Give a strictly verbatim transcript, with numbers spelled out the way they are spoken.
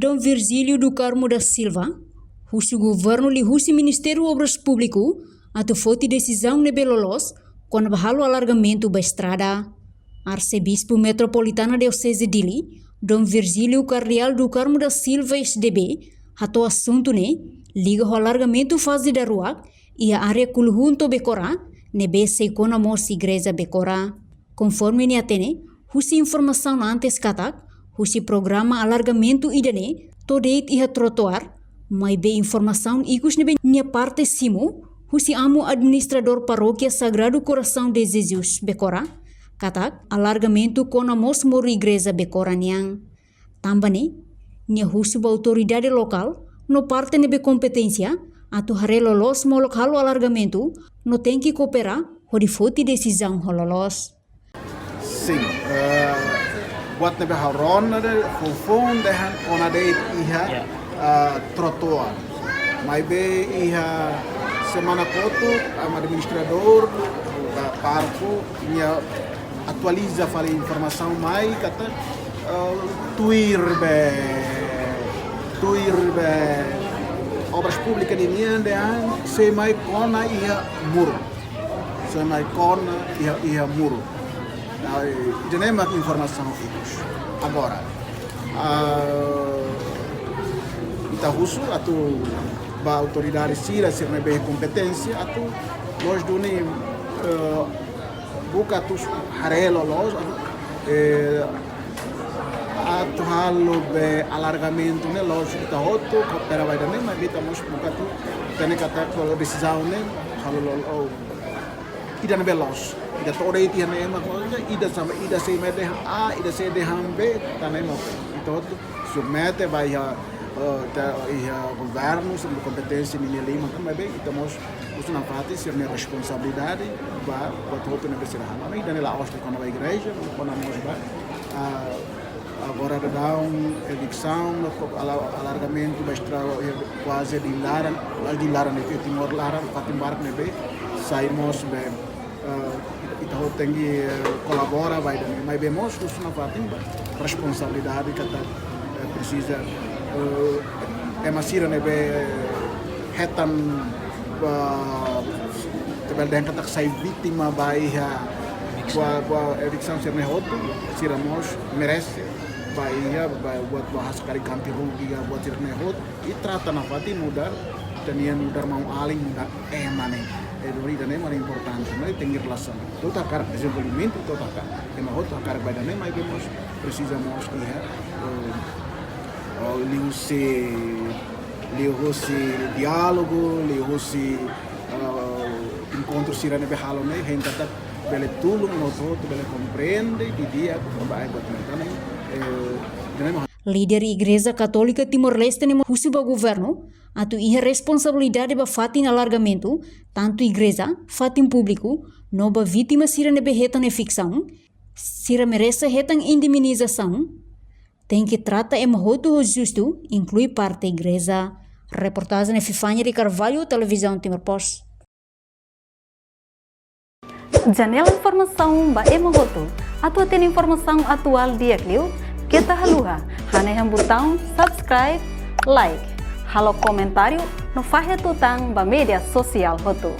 Dom Virgílio do Carmo da Silva, husu governu liuhusi Ministériu Obras Públiku atu foti desizaun ne'ebé loloos kona-ba halo alargamentu ba estrada. Arsebispu Metropolitana Dioseze Dili, Dom Virgílio Cardeal do Carmo da Silva, S D B, hato'o asuntu ne'e liga ho alargamentu faze daruak iha área Kuluhun to'o Bekora, ne'ebé sei kona mós igreja Bekora. Konforme nia hatene, husi informasaun antes katak, husi programa alargamentu ida-ne'e to'o de'it iha trotoar, maibé informasaun ikus ne'ebé nia parte simu husi amu administradór Parókia Sagrado Coração de Jesus Bekora, katak alargamentu kona mós moru igreja Bekora nian. Tanba ne'e, nia husu ba autoridade lokál no parte ne'ebé kompeténsia atu haree loloos molok halo alargamentu no tenke koopera hodi foti desizaun ho loloos. Sin, eh, buat ne'ebé ha'u rona de'it, foufoun dehan kona de'it iha, ya, eh, trotoar. Maibé iha semana kotuk, amu administradór, eh, pároku, nia atualiza fali informasaun mai katak, eh, tuir be, tuir be Obras Públikas ninian dehan sei mai kona iha muru. Sei mai kona iha, iha muru. Ai, ida-ne'e mak informasaun ikus. Agora, ah, ita husu atu ba autoridade sira, sira ne'ebé kompeténsia atu loos duni, eh, buka atu haree loloos, eh, atu halo be alargamentu ne'e loos, ita hotu koopera ba ida-ne'e, maibé ita mós buka atu hatene katak desizaun ne'e halo loloos, ida ne'ebé loos. Ida to'o de'it iha ne'e mak, ida sama, ida sei mai dehan A, ida sei dehan B, ida-ne'e mak ita hotu submete ba iha, eh, ta, iha governu, sira kompeténsia ninia liman, maibé ita mós husu nafatin sira-nia responsabilidade ba buat hotu ne'ebé sira halo. Ida-ne'e la'ós de'it kona-ba igreja, kona mós ba, ah, agora daudaun eviksaun, ala-, alargamentu ba estrada, eh, kuaze iha laran, iha laran, iha Timor laran, fatin barak ne'ebé sai mós be, eh, ita hotu tenke, eh, kolabora ba ida-ne'e, maibé mós husu nafatin ba responsabilidade katak, eh, presiza, eh, ema sira ne'ebé hetan, ba, ita bele dehan katak sai vítima ba iha, ba, ba eviksaun sira-ne'e hotu, sira mós merese ba iha, ba, buat, ba hanesan karik ganti rugi, ya, buat sira-ne'e hotu. I trata nafatin nu'udar, ita-nia nu'udar maun-alin, nu'udar ema ne'e. Eh, dori ida-ne'e mak importante, ne'e tenke relasaun. Ita hotu hakarak dezenvolvimentu, ita hotu hakarak. Ema hotu hakarak ba ida-ne'e, maibé mós presiza mós iha, eh, eh, liuhusi, liuhusi diálogu, liuhusi, eh, enkontru sira ne'ebé halo ne'e, hein katak bele tulun, no hotu bele komprende, didi'ak, ba ai buat ne'e, eh, ida-ne'e mak. Líder Igreja Katólika Timor-Leste ne'e mós husu ba governu atu iha responsabilidade ba fatin alargamentu, tantu igreja, fatin públiku, no ba vítima sira ne'ebé hetan eviksaun, sira merese hetan indemnizasaun, tenke trata ema hotu ho justu, inklui parte igreja. Reportajen Epifania de Carvalho, Televizaun Timor Post. Janela informasaun ba ema hotu. Atu hatene informasaun atuál di'ak liu, keta haluha hanehan butaun subscribe, like, halo komentáriu no fahe tutan ba média sosiál hotu.